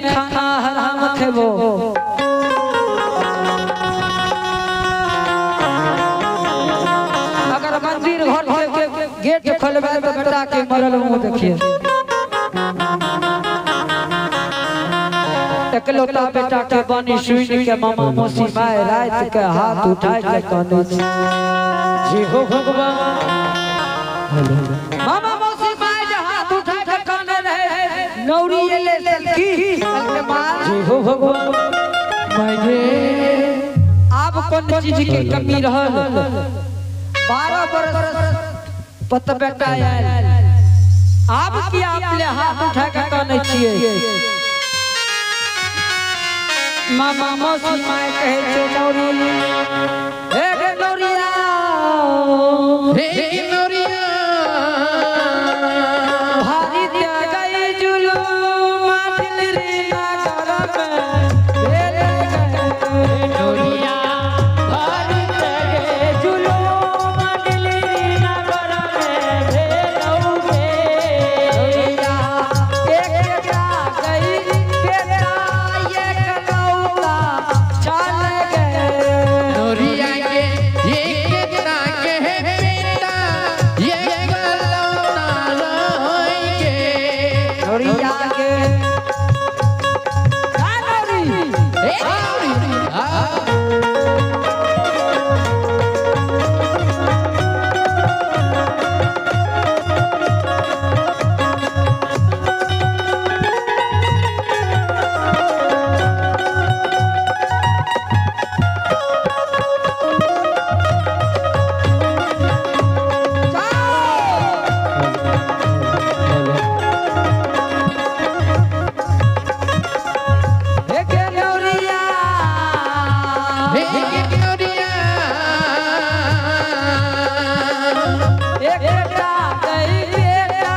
खाना हराम खेबो। अगर मंदिर घर के गेट खोलबे तो बेटा के मरल मुंह देखिए। एकलौता बेटा के बानी सुन के मामा मौसी माय रात के हाथ उठाए के काने छै। जी हो भगवान। मामा मौसी my जे हाथ उठा के काने रहे नौरी एले सलकी कहलकै माँ जी हो भगवान। माय आब कोन चीज के कमी रहल। 12 बरस पत बेटा आयल आब की आपले हाथ उठा के काने छियै। मामा मौसी my कहै छै नौरी हे गे नौरिया हे नौरिया भारी गई जुलूम दिल रे नगर में भेल गए नौरिया भारी गए जुलूम दिल रे नगर में भेलौ गे। नौरिया एकटा गई बेटा एकलौता चल गए। नौरिया के एकटा के बेटा एकलौता रह गे। नौरिया के का नौरी हे नौरी आ हे गे नौरिया हे नौरिया एकटा गई बेटा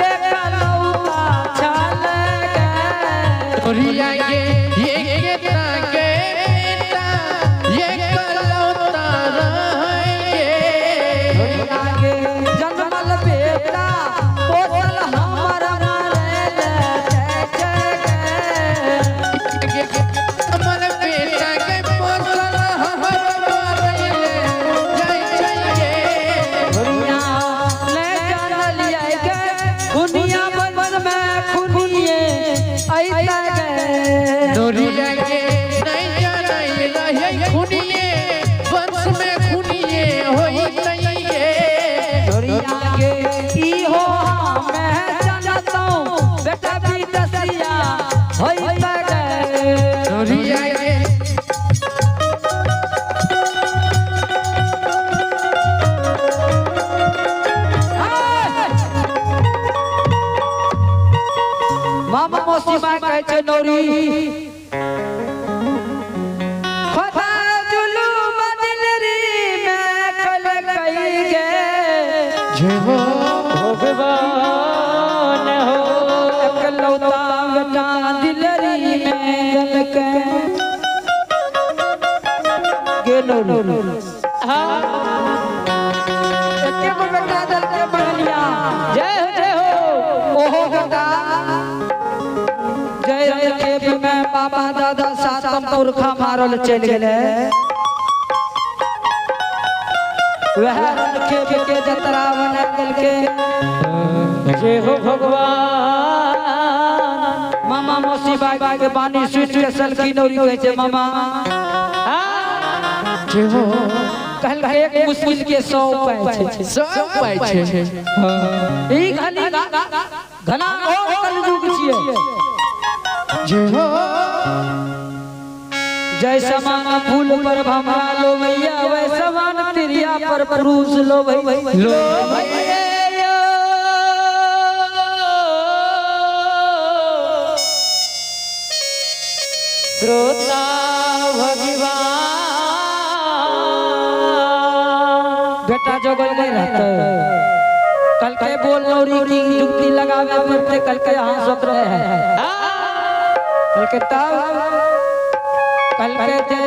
एकलौता चल गए। नौरिया के एकटा के बेटा एकलौता रह गे। नौरिया के जन्मल बेटा पोसल हमर मरल जय जय गे। हमर बेटा के पोसल हमर मरैले जय जय गे। नौरिया ले जानलियै गे खुनिया बन में खुनिए अइतै गे। नौरिया के नहीं जानै रहे खुनिए वंश में खुनिए होइतै गे। नौरिया के इहो हमे जानतौ बेटा विदेशिया होइतै गे। नौरिया के मामा मौसी माय कहै छै नौरी खोदा जुलूम दिलरी में कल कई गे। जय हो भगवान हो। एकलौता बेटा दिलरी में गल के गे नौरी। हाँ एके गो बेटा दल के बढ़लिया जय हो जय हो। ओहो बेटा जय खेप में बाबा दादा सातम पुरखा मारल चलि गेलै। वह खेप के जतरा बना के जय हो भगवान। मामा मौसी बाई के बानी सुन के सलकी नौरी कहै छै मामा जय हो। कहलकै एक मुश्किल के 100 पाइ छै। 100 पाइ छै। ई घनी घना घोर कलयुग छियै। जय हो। जय समान फूल पर भमरा लो भैया वै समान तिरिया पर पुरुष लो भैया लो भैया। श्रोता भगवान बेटा जोगल नहीं रहता। कल के बोल नौरी की जुगती लगावे पड़ते कल के यहाँ सोच रहे हैं। कल के तब कल के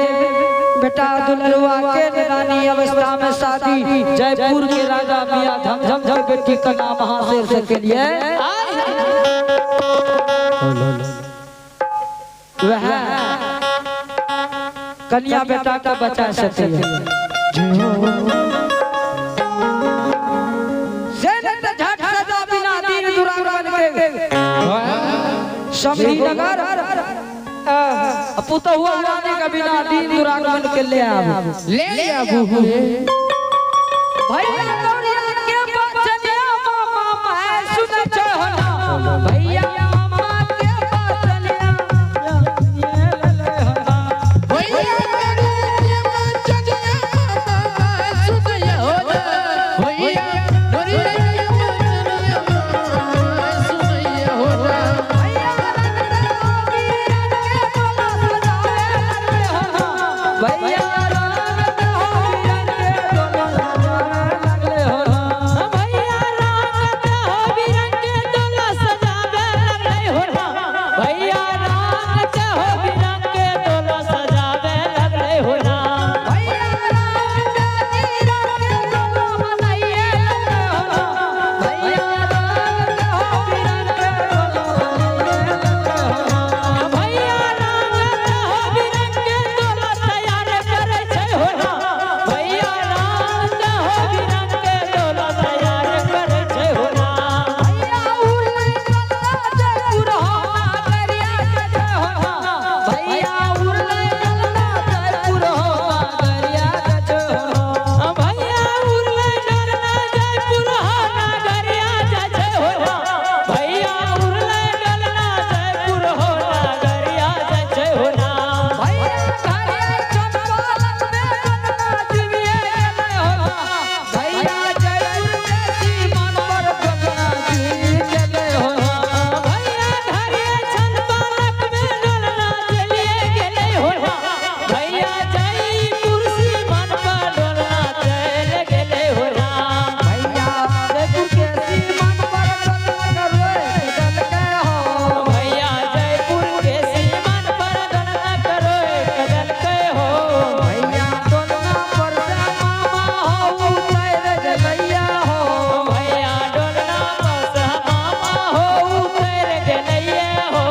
बेटा दुलरुआ के निदानी अवस्था में शादी जयपुर के राजा मियां झमझम झम बेटी का नाम महाशेर से के लिए। वह कन्या बेटा के बचा सकैए। से नहि तऽ झट सजा बिना दिन दुरागमन के समधी नगर आ पुतहु रानी के बिना दिन दुरागमन के ले आबू। ले आबू। भैया गौरिया के बचनिया मामा मैं सुन चहना। भैया मामा के बचनिया। भैया गौरिया के बचनिया मामा सुन हो ना। भैया गौरिया के बचनिया मामा सुन हो ना। भैया रंग के डोला सजावे लगले हो ना। भैया रंग हो बिरंग के डोला सजावे लगले हो ना। भैया रंग हो बिरंग के डोला सजावे लगले हो ना। भैया रंग हो बिरंग के डोला मनाइए लगले हो ना। भैया रंग हो बिरंग के डोला तैयार करै छै हो ना। भैया रंग हो बिरंग के डोला तैयार करै छै हो ना। भैया उड़ले डोलना जयपुर हो नागरिया के जय हो ना। भैया उड़ले डोलना जयपुर हो नागरिया के जय हो ना। भैया उड़ले डोलना जयपुर हो नागरिया जय जय हो ना। भैया उड़ले डोलना जयपुर हो नागरिया जय जय हो ना। भैया घरे चंपारण में डोलना जीविए गेलै हो ना। भैया जयपुर के सीमान पर डोलना जीव गेलै हो ना। भैया घरे चंपारण में डोलना चलिए गेलै हो ना। भैया जयपुर सीमान पर डोलना चल गेलै हो ना। भैया जयपुर के सीमान पर डोलना करोए कदल के हो। भैया जयपुर के सीमान पर डोलना करोए कदल के हो। भैया डोलना पर से मामा हो उतर गेलैया हो। भैया डोलना बस मामा हो उतर गेलैया हो।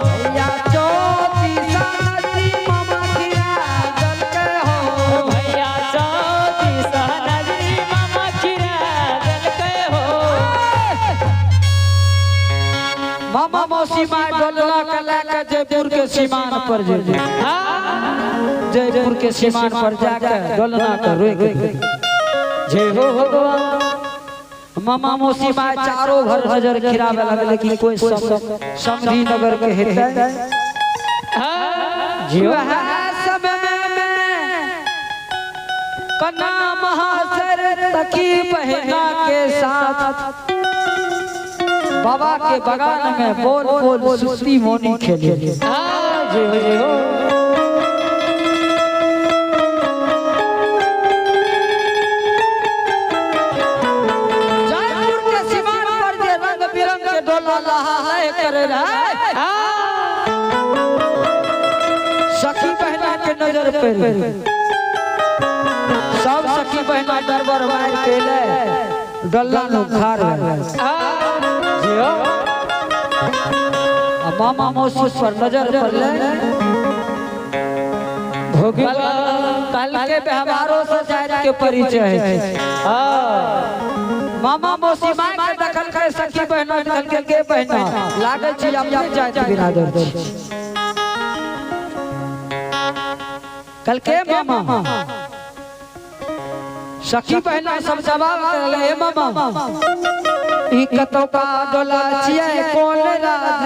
भैया चौतीसा नदी मामा खिरा दलके हो। भैया चौतीसा नजरी मामा खिरा देलकै हो। मामा मौसी माय डोलना के लेके जयपुर के सीमान पर जे जयपुर के सीमान पर जाके डोलना के रोक दे। जय हो भगवान। मामा मौसी माय चारों भर नजर खिरावे लगले कि कोई समधी नगर के हेतै। वह समय में कन्ना महासर तकी बहना के साथ बाबा के बगान में बोल बोल सुती मोनी खेले। जय हो जय हो। जयपुर के सीमान पर जे रंग बिरंग के डोला लहा है करे रहे, सखी बहना के नजर पे सब सखी बहना दरबार मार के ले डोला नु खार जय हो। आ मामा मौसी पर नजर पड़ले। कल के व्यवहारों से जात के परिचय है। मामा मौसी माय के दखल के सखी बहना दखल के बहना लागल छी अपने जात बिरादर छी। कल के मामा सखी बहना सब जवाब करले, ए मामा ई कतौ का डोला छियै, कोन राज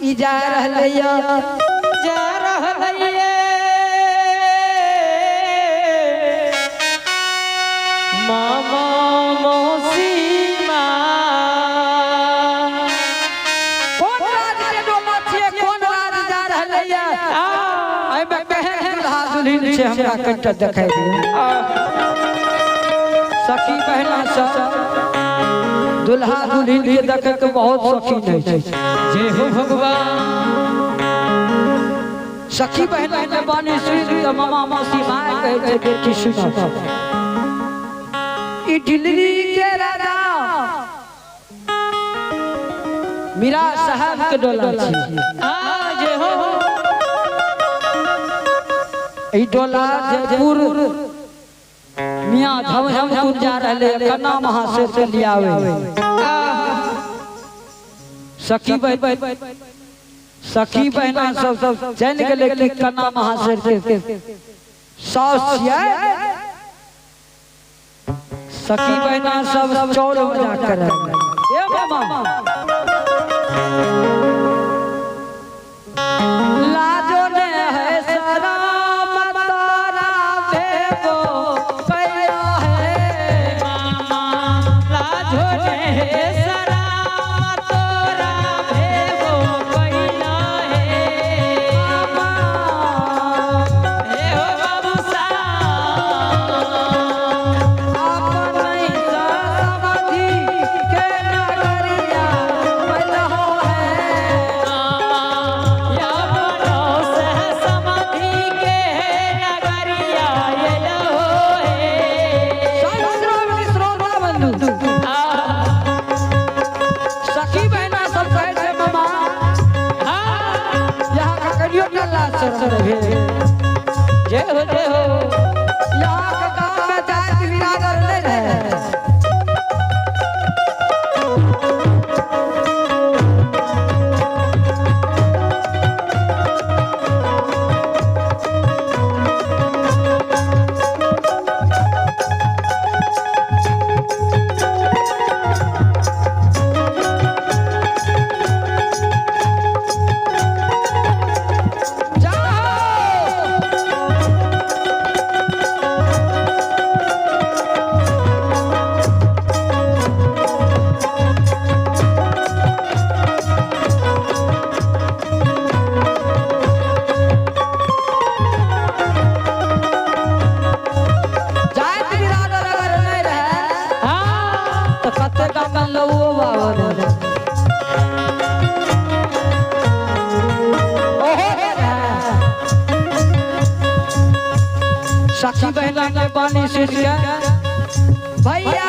ई जा रहलैया। जा रहलैया मामा मौसी माँ। कोन राज के डोला छियै, कोन राज जा रहलैया, एहिमे केहन दुल्हा दुल्हिन छै हमरा कनिटा देखाइ दियौ। सखी बहना सब दुल्हा दुल्हिन के देखे के बहुत शौकीन होइ छै। जय हो भगवान। सखी बहना के बानी सुनि के मामा मौसी माय कहै छै, बेटी सुनो, ई ढिलरी के राजा मीरा साहब के डोला छी। जय हो। ई डोला जयपुर मियाँ झम झम कुन जा रहले कन्ना महाशय से लियावे। सखी बहन, सखी बहना सब सब जान गेले कि कन्ना महाशय के सास छियै। सखी बहना सब चौर मजाक करे। ए मामा लाजो ने है शरम तोरा भेबो कैला है मामा, लाजो ने है शरम तोरा भेबो कैला है मामा। हे हो बाबू साहब, अपन समाधि के नगरिया पैलहो है मामा, या बनो सह समाधि के नगरिया एलो हे। श्रोता बंधु, सखी बहना सब कहै छै मामा, यहाँ ककरियो के लाज शरम रहे। जय हो जय हो। यहाँ के गाँव में जात बिरादर नहीं रहे। जाओ। जात बिरादर अगर नहीं रहे तो कते गाँव में लोगो बाबा रहे। ओहो रहे। सखी बहना के पानी सुन के भैया